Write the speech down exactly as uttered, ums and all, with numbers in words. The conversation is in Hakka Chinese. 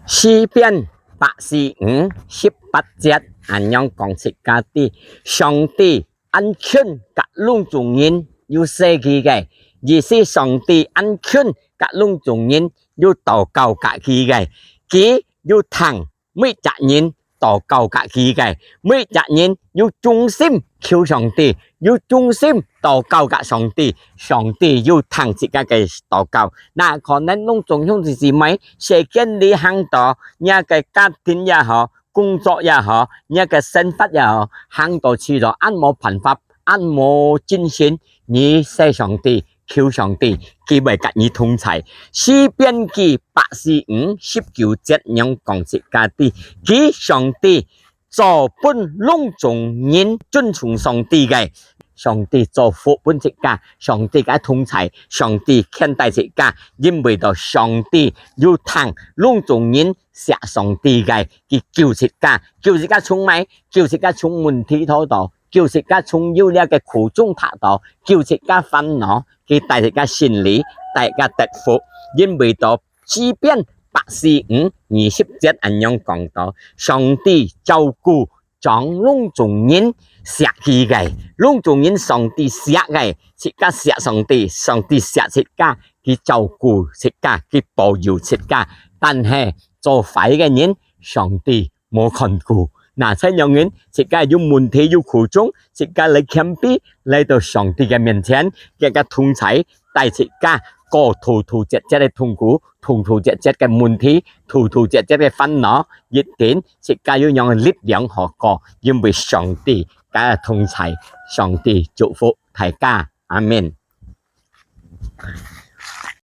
詩篇百四五十八節，恁樣講自家知，上帝恁近甲攏總人有細佢个，意思上帝恁近甲攏總人有禱告甲佢个，佢有聽每隻人禱告甲佢个，每隻人有忠心求上帝，有忠心禱告甲上帝，上帝有聽自家个禱告。那可能攏總兄弟姊妹，世間裡行到，若个家庭也好，工作也好，若个生活也好，行到去了，恁無辦法，恁無精神，你細上帝，求上帝，佢會甲你同在。詩篇記百四五十九節樣講自家知，佢上帝做分攏總人尊崇上帝个，上帝祝福分自家，上帝个同在，上帝牽帶自家，因為到上帝有聽攏總人惜上帝个，佢救自家，救自家從麼个？救自家從問題討到，救自家從有這个苦衷討到，救自家煩惱，佢帶自家勝利，帶自家得福，因為到詩篇百四五二十節恁樣講到，上帝照顧 將攏總人惜佢个，攏總人上帝惜个，自家惜上帝，上帝惜自家，佢照顧自家，佢保佑自家。但係做壞个人，上帝無看顧。那這樣人，自家有問題有苦衷，自家來謙卑，來到上帝个面前，佢个同在，帶自家過突突折折个痛苦，突突折折个問題，突突折折个煩惱，一定自家有樣力量好過，因為上帝个同在，上帝祝福大家，阿門。